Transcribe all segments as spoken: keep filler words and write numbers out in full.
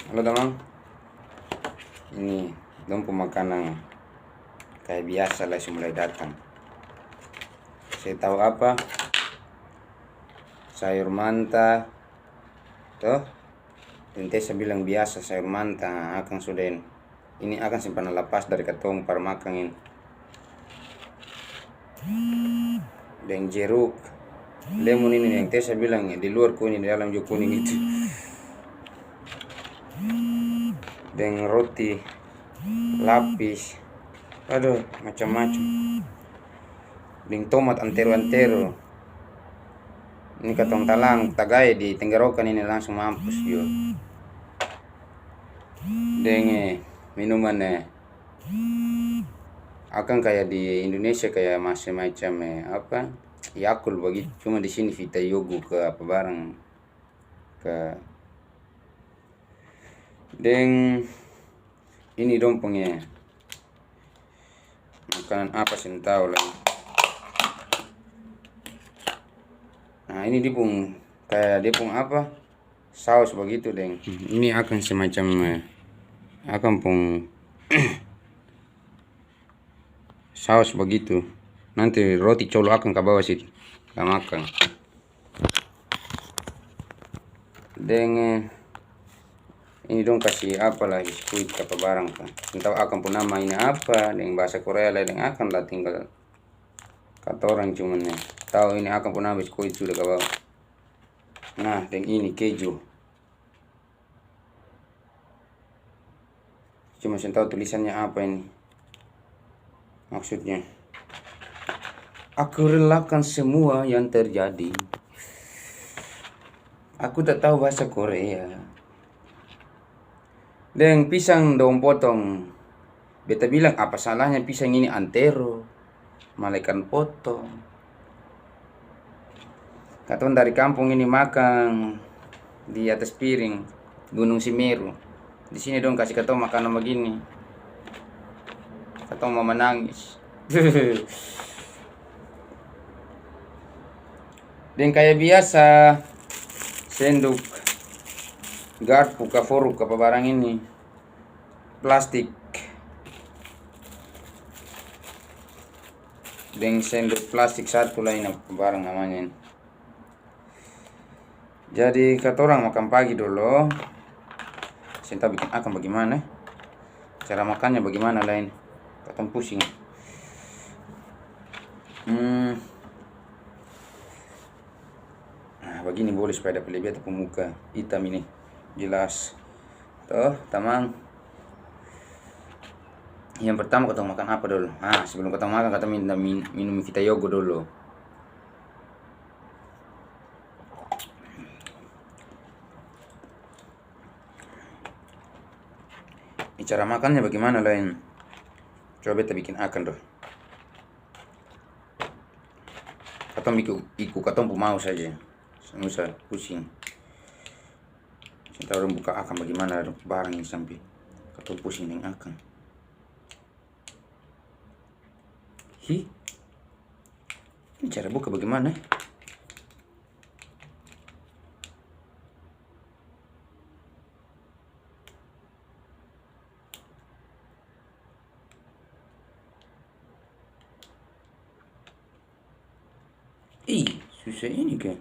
Halo tamang, ini dong pung makanang kaya biasa lai su mulai datang. Se tau apa, sayur manta to, deng Tessa bilang biasa sayur manta, akang sudah ini. Ini akang seng parna lapas dari katong par makang ini. Deng jeruk, lemon ini yang Tessa bilang, di luar kuning, di dalam jua kuning itu. Deng roti lapis, aduh, macam-macam. Deng tomat antero-antero. Ini katong talang, tagae di tenggorokan ini langsung mampus jua. Deng, eh, minuman, eh, akang kaya di Indonesia kaya masih macam, eh, apa, Yakult bagitu, cuma di sini Vita Yogo ka apa barang ka. Deng ini dong pung, eh, makanan apa seng tau lai. Nah, ini dia pung, kaya dia pung apa, saos bagitu deng. Hmm, ini akang semacam, eh, akang pung saos bagitu. Nanti roti colo akang ka bawa situ, ka makang. Deng, eh, ini dong kasi apa lai, biskuit apa barang ka. Seng tau akang pung nama ini apa, deng bahasa Korea lai deng akang la tinggal katorang cuman, eh, tau ini akang pung nama biskuit sudah ka bawa. Nah, deng ini keju. Cuma seng tau tulisannya apa ini maksudnya. Aku relakan semua yang terjadi. Aku tak tahu bahasa Korea. Deng pisang dong potong. Beta bilang, apa salahnya pisang ini antero? Malaikat potong. Katong dari kampung ini makang di atas piring, Gunung Semeru. Di sini dong kasi katong makanan bagini. Katong mau manangis. Deng kaya biasa, sendok, garpu ka foruk apa barang ini, plastik. Deng sendok plastik satu lai, na barang namanya ini. Jadi, katorang makang pagi dolo. Seng tau biking akang bagimana, eh. Cara makannya bagimana lai ini. Katong pusing. Hmm. Nah, bagini boleh supaya dapa lia beta pung muka itam ini. Jelas. Toh, tamang. Yang pertama katong makan apa dolo? Ah, sebelum katong makan, katong minta min-, minum Vita Yogo dolo. Ini cara makannya bagimana laeng? Coba beta bikin akang dolo. Katong biking iku katong pung mau saja. Seng usah pusing. Seng tau dong buka akang bagimana, barang ini sampe katong pusing deng akang. Hi. Ini cara buka bagimana, eh? Ih, susah ini ka.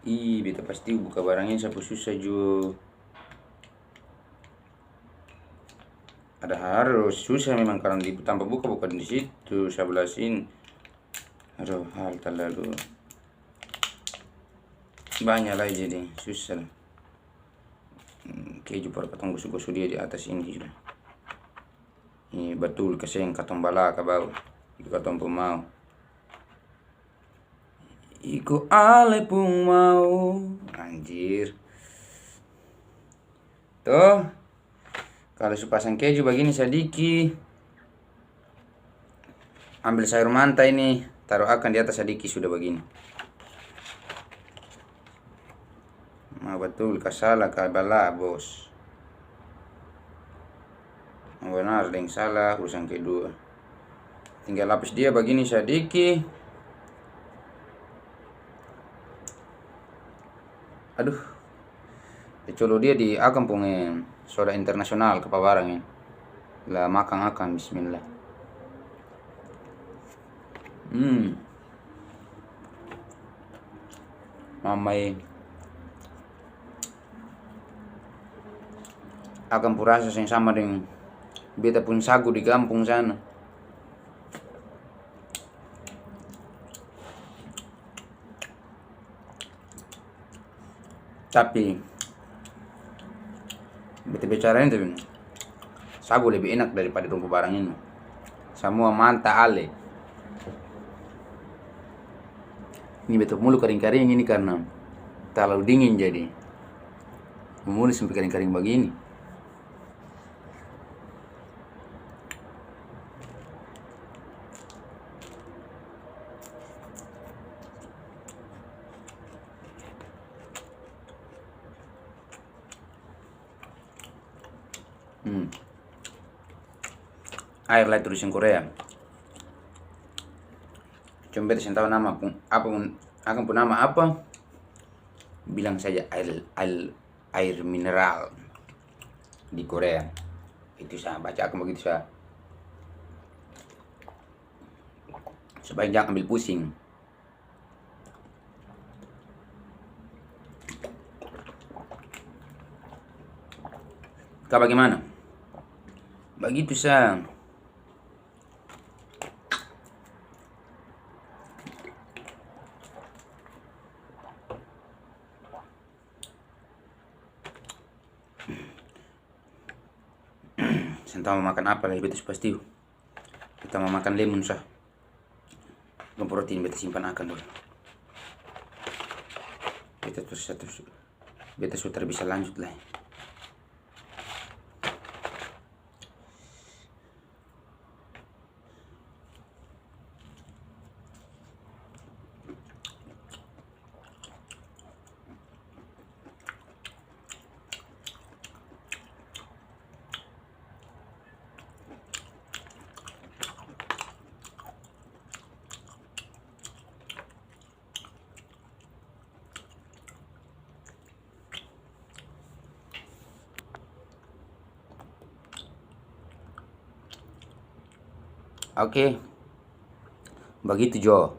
Ih, beta pasti buka barang ini sapu susah ju. Ada harus susah memang, karna di tampa buka bukan di situ, sabla sini. Aduh, hal talalu banya lai jadi susah. Hmm, keju par katong goso-goso dia di atas ini sudah. Ini batul ka seng katong bala ka bawa. Itu katong pung mau. Iko ale pung mau. Anjir. Toh, kalo su pasang keju bagini sadiki, ambel sayur manta ini, taru akang di atas sadiki sudah bagini. Mau batul ka sala ka bala, bos. Mau banar deng sala, urusan kedua. Tinggal lapis dia bagini sadiki. Aduh. Colo dia di akang pung, eh, soda internasional ka pa barang ini. La makang akang, bismillah. Hmm. Mama e. Akang pung rasa seng sama deng beta pung sagu di gampong sana. Tapi, beta bicara ini, tapi sagu lebe enak daripada dong pung barang ini. Samua manta ale. Ini beta pung mulu karing-karing ini karna talalu dingin, jadi mulu sampe karing-karing bagini. Hmm. Aer lai tulisan Korea. Cuma beta seng tau nama pung, apa pung, akang pung nama apa. Bilang saja air, air, air mineral di Korea. Itu sa baca akang bagitu sa. Sebaik jang ambil pusing. Ka bagimana? Bagitu sa. Seng tau mo makan apa lai, beta su pastiu. Beta mo makan lemon sa. Dong pung roti ini beta simpan akang dolo. Beta su, beta su tar bisa lanjut lai. Oke, bagitu jo.